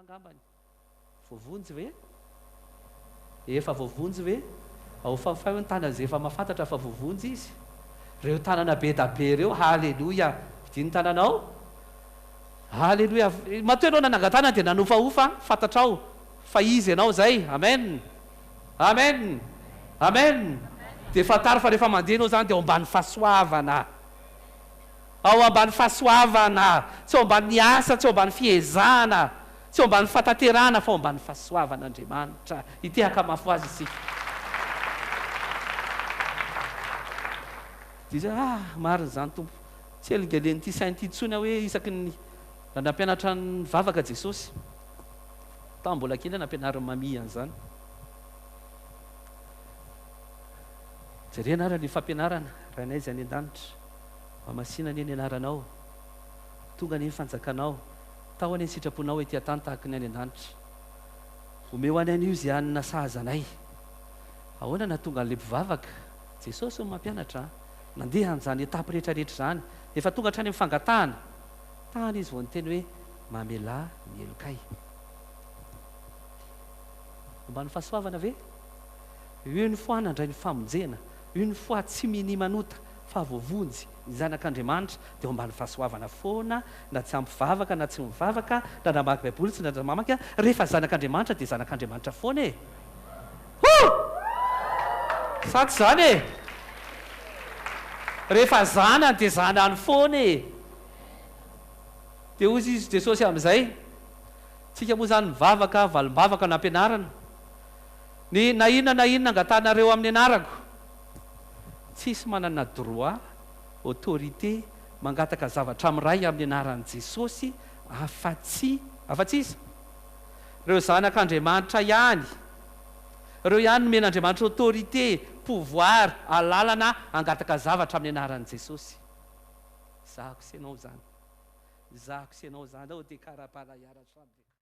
foana angambany. Voavonjy ve? Efa voavonjy ve? Ahofahofaho ny tanana izay efa mahafantatra fa voavonjy izy. Ireo tanana be da be ireo, haleloia! Vidio ny tananao. Haleloia! Matoa ianao nanangan-tanana dia nanofahofa, fantatrao fa izy ianao izay. Amen! Amen! Amen! Dia fantaro fa rehefa mandeha ianao izany dia ao ambany fahasoavana. Ao ambany fahasoavana, tsy ao ambanin'ny asa, tsy ao ambany fiezahana, tsy ao ambany fahatanterahana fa ao ambany fahasoavan'Andriamanitra. Hitehaka mafy ho Azy isika. Dia izy hoe, ah, marina izany Tompo. Tsy elingelen'ity saina ity intsony aho hoe isaky ny raha nampianatra ny vavaka Jesosy. Tamin'ny mbola kely aho nampianarin'i Mamie an'izany. Jerena ary ny fampianarana, Rainay izay any an-danitra. Mahamasina anie ny anaranao, tonga anie ny fanjakanao, tao anie ny sitraponao ety an-tany tahaka ny any an-danitra. Omeo anay anio izay hanina sahaza anay. Ahoana nahatonga an'ilay mpivavaka? Jesosy no mampianatra an! Nandeha an'izany étape rehetra rehetra izany, efa tonga hatrany amin'ny fangatahana. Tany izy vao niteny hoe, Mamelà ny helokay. Ambany fahasoavana ve? Une fois nandray ny famonjena, une fois tsy minia manota, fa voavonjy, ny zanak'Andriamanitra dia ao ambany fahasoavana foana na tsy ampy vavaka na tsy mivavaka na namaky baiboly tsy na mamaky rehefa zanak'Andriamanitra dia zanak'Andriamanitra foana e! Hoo! Sa tsy izany e? Rehefa zanany dia zanany foana e! Dia hozy izy Jesosy amin'izay, tsika moa izany mivavaka, valim-bavaka no ampianarina, ny na inona na inona angatahanareo amin'ny anarako, Tsisy manana droit, autorité, mangataka zavatra amin'ny Ray amin'ny anaran'i Jesosy afa-tsy, afa-tsy iza? Ireo zanak'Andriamanitra ihany. Ireo ihany nomen'Andriamanitra autorité, pouvoir, alalana hangataka zavatra amin'ny anaran'i Jesosy. Zahako sy ianao izany. Zahako sy ianao izany. Oh, dekarabala yara shabdeka.